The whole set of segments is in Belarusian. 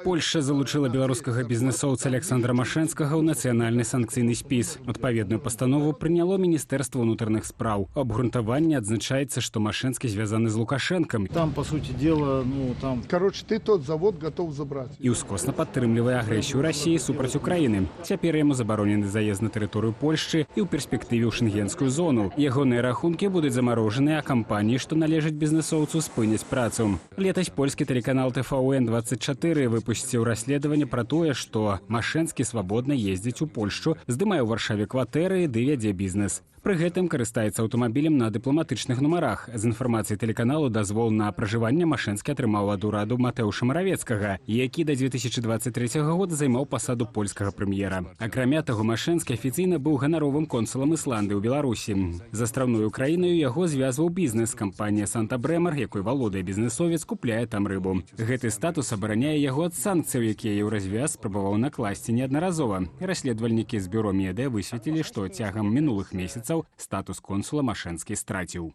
Польшча залучыла беларускага бізнесоўца Аляксандра Машэнскага ў нацыянальны санкцыйны спіс. Адпаведную пастанову прыняло Міністэрства ўнутраных спраў. У абгрунтаванні адзначаецца, што Машэнскі звязаны з Лукашэнкам Там, по сути дела, ну, там Короче, ты тот завод готов забрать. і ўскосна падтрымлівае агрэсію Расіі супраць Украіны. Цяпер яму забаронены заезд на тэрыторыю Польшчы і ў перспектыве ў шэнгенскую зону. Ягоныя рахункі будуць замарожаныя, а кампаніі, што належаць бізнесоўцу, спыняць працу. Летась польскі тэлеканал TVN24 выпусціў расследаванне пра тое, што Машэнскі свабодна ездзіць у Польшчу, здымае ў Варшаве кватэры ды вядзе бізнес. Пры гэтым карыстаецца аўтамабілем на дыпламатычных нумарах. З інфармацыі тэлеканалу, дазвол на пражыванне Машэнскі атрымаў ад ураду Матэуша Маравецкага, які да 2023 года займаў пасаду польскага прэм'ера. Акрамя таго, Машэнскі афіцыйна быў ганаровым консулам Ісландыі ў Беларусі. З астраўной Украінаю яго звязваў бізнес. Кампанія Санта Брэмар, якой валодае бізнесовец, купляе там рыбу. Гэты статус абараняе яго ад санкцыяў, якія Еўразвяз спрабаваў накласці неаднаразова. Расследавальнікі з бюро медыа высветлілі, што цягам мінулых месяцаў статус консула Машэнскі страціў.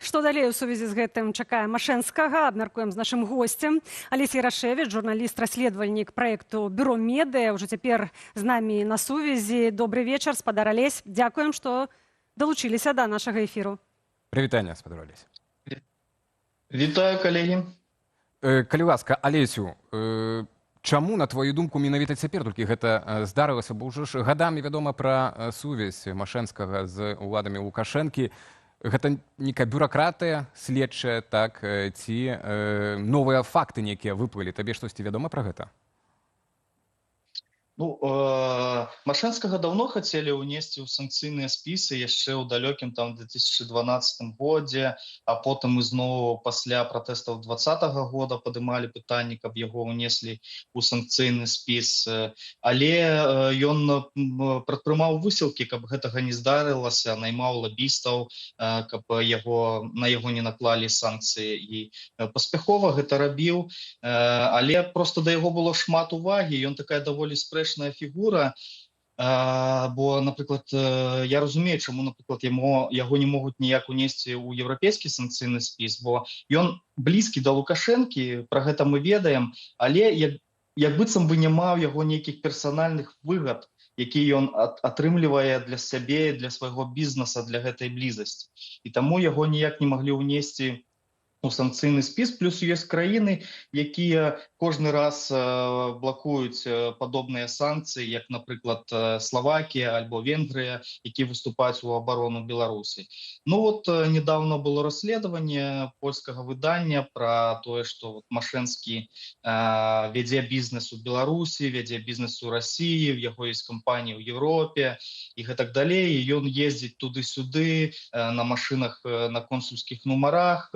Што далей у сувязі з гэтым чакае Машэнскага, абмяркуем з нашым госцем. Алесь Ярашэвіч, журналіст, расследавальнік праекту «Бюро медыа», ўжо цяпер з намі на сувязі. Добры вечар, спадар Алесь. Дзякуем, што далучыліся да нашага эфіру. Прывітанне, спадар Алесь. Вітаю, калегі. Калі ласка, Алесю, чаму, на твою думку, менавіта цяпер толькі гэта здарылася, бо ўжо ж гадамі вядома пра сувязь Машэнскага з уладамі Лукашэнкі? Гэта нейкая бюракратыя следчая, так, ці новыя факты нейкія выплылі? Табе штосьці вядома пра гэта? Ну, Машэнскага даўно хацелі ўнесці ў санкцыйныя спісы, яшчэ ў далёкім там 2012 годзе, а потым ізноў пасля пратэстаў 20-го года падымалі пытанні, каб яго ўнеслі ў санкцыйны спіс. Але ён прадпрымаў высілкі, каб гэтага не здарылася, наймаў лабістаў, каб на яго не наклалі санкцыі, і паспяхова гэта рабіў, але просто да яго было шмат увагі, ён такая даволі спрэчная фігура, бо, напрыклад, я разумею, чаму, напрыклад, яго не могуць ніяк унесці ў еўрапейскі санкцыйны спіс, бо ён блізкі да Лукашэнкі, пра гэта мы ведаем, але як быццам бы няма ў яго нейкіх персанальных выгад, які ён атрымлівае для сябе, для свайго бізнеса, для гэтай блізасці. І таму яго ніяк не маглі ўнесці у санкцыйны спіс. Плюс ёсць краіны, якія кожны раз блакуюць падобныя санкцыі, як, напрыклад, Славакія альбо Венгрыя, які выступаюць у абарону Беларусі. Ну вот, недавно было расследаванне польскага выдання пра тое, што вот Машэнскі вядзе бізнес у Беларусі, вядзе бізнес у Расіі, у яго ёсць кампаніі ў Еўропе і гэтак далей. І ён ездзіць туды-сюды на машынах на консульскіх нумарах.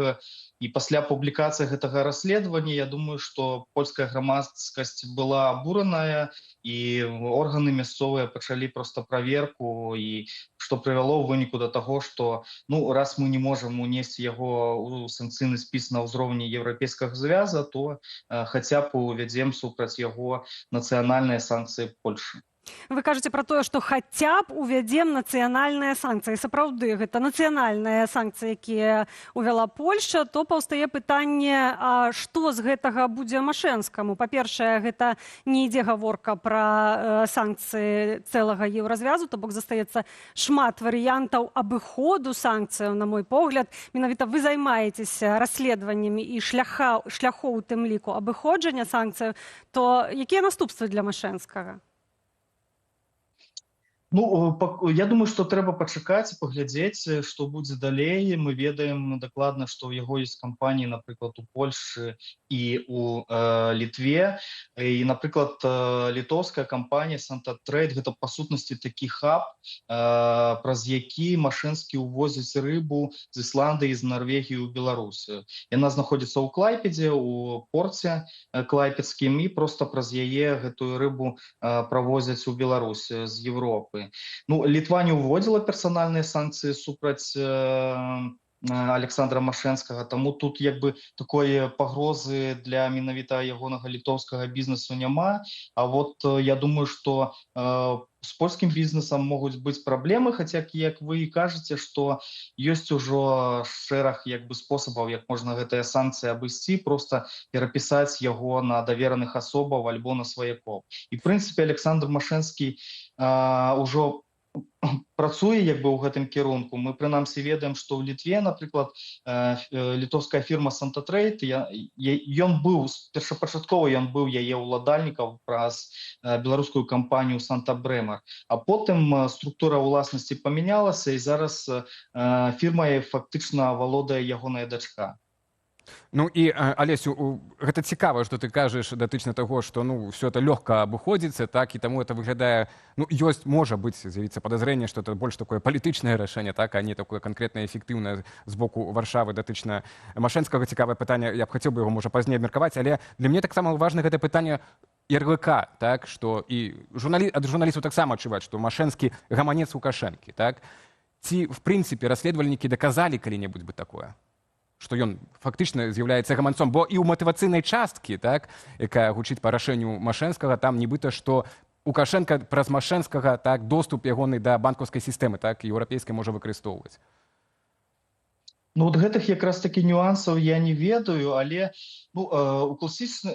І пасля публікацыі гэтага расследавання, я думаю, што польская грамадскасць была абураная, і органы мясцовыя пачалі проста праверку, і што прывяло ў выніку да таго, што, ну, раз мы не можам унесці яго ў санкцыйны спіс на ўзроўні еўрапейскага звяза, то хаця б увядзем супраць яго нацыянальныя санкцыі Польшы. Вы кажаце пра тое, што хаця б увядзем нацыянальныя санкцыі. Сапраўды, гэта нацыянальныя санкцыі, якія увяла Польшча, то паўстае пытанне, а што з гэтага будзе Машэнскаму? Па-першае, гэта не ідзе гаворка пра санкцыі цэлага Еўразвязу, то бок застаецца шмат варыянтаў абыходу санкцыяў, на мой погляд. Менавіта вы займаецеся расследаваннямі і шляхоў у тым ліку абыходжання санкцыяў, то якія наступствы для Машэнскага? Ну, я думаю, што трэба пачакаць і паглядзець, што будзе далей. Мы ведаем дакладна, што ў яго ёсць кампаніі, напрыклад, у Польшчы і у Літве. І, напрыклад, літоўская кампанія Санта Трейд — гэта па сутнасці такі хаб, праз які Машэнскі ўвозіць рыбу з Ісландыі, з Нарвегіі ў Беларусь. Яна знаходзіцца ў Клайпедзе, у порце клайпедскім, і проста праз яе гэтую рыбу правозяць у Беларусь з Европы. Ну, Літва не ўводзіла персанальныя санкцыі супраць Александра Машэнскага. Таму тут як бы такой пагрозы для менавіта ягонага літоўскага бізнесу няма. А вот я думаю, что з польскім бізнесам могуць быць праблемы, хаця, як вы і кажаце, што ёсць ужо шэраг як бы спосабаў, як можна гэтыя санкцыі абысці, просто перапісаць яго на давераных асобаў альбо на сваякоў. І в прынцыпе Александр Машэнскі ўжо працуе як бы ў гэтым кірунку. Мы прынамсі ведаем, што ў Літве, напрыклад, літоўская фірма Сантатрейд, ён быў першапачаткова, ён быў яе ўладальнікаў праз беларускую кампанію Санта Брэмар, а потым структура ўласнасці памянялася, і зараз фірмай фактычна валодае ягоная дачка. Ну і, Алесю, гэта цікава, што ты кажаш датычна таго, што, ну, все это лёгка абыходзіцца, так, і таму это выглядае, ну, ёсць, можа быць, з'явіцца падазрэнне, што это больш такое палітычнае рашэнне, так, а не такое канкрэтнае, эфектыўнае з боку Варшавы датычна Машэнскага. Цікавае пытанне, я б хацеў бы яго, можа, пазней абмеркаваць, але для мяне таксама важна гэта пытанне ярлыка, так, што і ад журналістаў таксама адчуваць, што Машэнскі гаманец Лукашэнкі, так. Ці, в прынцыпе, расследавальнікі даказалі калі-небудзь бы такое, што ён фактычна з'яўляецца гаманцом? Бо і ў матывацыйнай часткі, так, якая гучыць па рашэнню Машэнскага, там нібыта што Лукашенко праз Машэнскага, так, доступ ягоны да банкаўскай сістэмы, так, еўрапейскай можа выкарыстоўваць. Ну вот гэтых якраз такі нюансаў я не ведаю, але, ну, у класічны,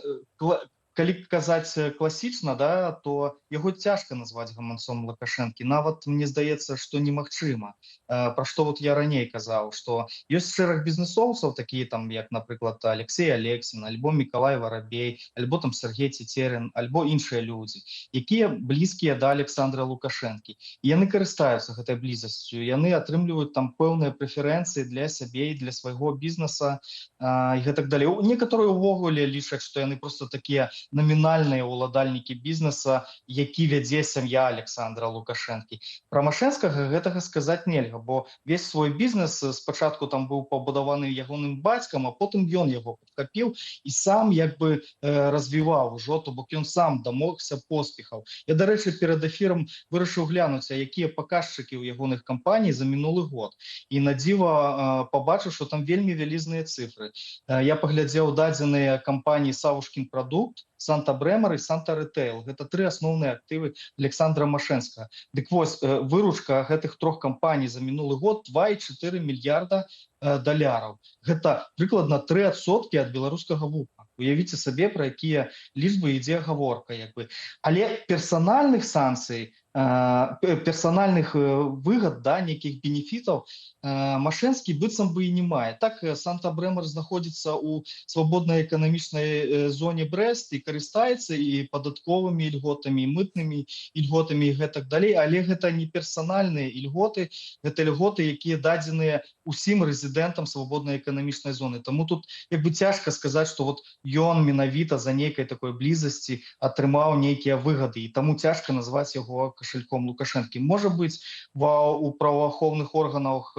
калі казаць класічна, да, то яго цяжка назваць гаманцом Лукашэнкі, нават мне здаецца, што немагчыма. Пра што вот я раней казаў, што ёсць шэраг бізнесоўцаў, такія там, як, напрыклад, Алексей Алексін альбо Мікалай Варабей, альбо там Сергей Цецерын, альбо іншыя людзі, якія блізкія да Александра Лукашэнкі, і яны карыстаюцца гэтай блізасцю, яны атрымліваюць там пэўныя прэферэнцыі для сябе і для свайго бізнеса і гэтак далей. Некаторыя увогуле лічаць, што яны просто такія намінальныя ўладальнікі бізнеса, які вядзе сям'я Александра Лукашэнкі. Пра Машэнскага гэтага сказаць нельга, бо весь свой бізнес спачатку там быў пабудаваны ягоным бацькам, а потым ён яго падхапіў і сам як бы развіваў ужо, то бок ён сам дамогся поспехаў. Я, дарэчы, перад эфірам вырашыў глянуць, а якія паказчыкі ў ягоных кампаній за мінулы год. І на дзіва пабачыў, што там вельмі вялізныя цыфры. Я паглядзеў дадзеныя кампаніі Савушкін прадукт, Санта Брэмар і Санта Рэтейл. Гэта тры асноўныя актывы Александра Машэнскага. Дык вось, выручка гэтых трох кампаній за мінулы год 2,4 мільярда даляраў. Гэта прыкладна 3% ад беларускага ВУПа. Уявіце сабе, пра якія лічбы ідзе гаворка, як бы. Але персанальных санкцый, персанальных выгад, да, нейкіх бенефітаў Машэнскі быццам бы і не мае. Так, Санта Брэмар знаходзіцца ў свабоднай эканамічнай зоне Брэст і карыстаецца і падатковымі ільготамі, і мытнымі ільготамі і гэтак далей, але гэта не персанальныя ільготы, гэта льготы, якія дадзеныя усім рэзідэнтам свабоднай эканамічнай зоны. Таму тут як бы цяжка сказаць, што вот ён менавіта за нейкай такой блізасці атрымаў нейкія выгады, і таму цяжка назваць яго кашальком Лукашэнкі. Можа быць, у праваахоўных органах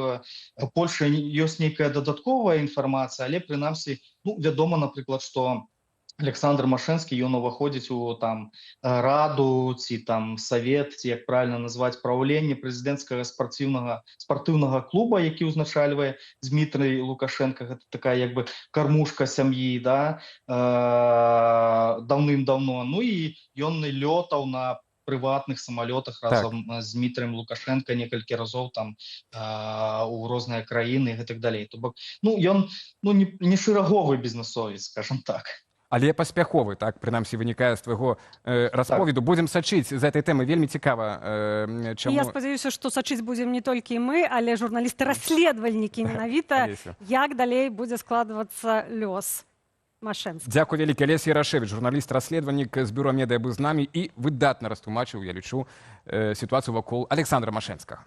Польшы ёсць нейкая дадатковая інфармацыя, але прынамсі, ну, вядома, напрыклад, што Александр Машэнскі, ён уваходзіць у там раду ці там савет, ці як правильно назваць, праўленне прэзідэнцкага спартыўнага клуба, які ўзначальвае Дмітрый Лукашенко. Гэта такая як бы кармушка сям'і, да, даўным-даўно. Ну і ён лётаў на прыватных самалётах разам з Дмітрием Лукашенко некалькі разоў там у розныя краіны і гэтак далей. То бок, ну, ён, ну, не шэраговы бізнесовец, скажем так. Але паспяховы, так, прынамсі вынікае з твайго расповеду. Будзем сачыць за этой тэмай, вельмі цікава, чаму. Я спадзяюся, што сачыць будзем не толькі мы, але журналісты-расследавальнікі менавіта, Алеся. як далей будзе складвацца лёс Машэнскага. Дзякуй вялікі. Алесь Ярашэвіч, журналіст-расследавальнік з бюро медыа, быў з намі і выдатна растлумачыў, я лічу, сітуацыю вакол Александра Машэнскага.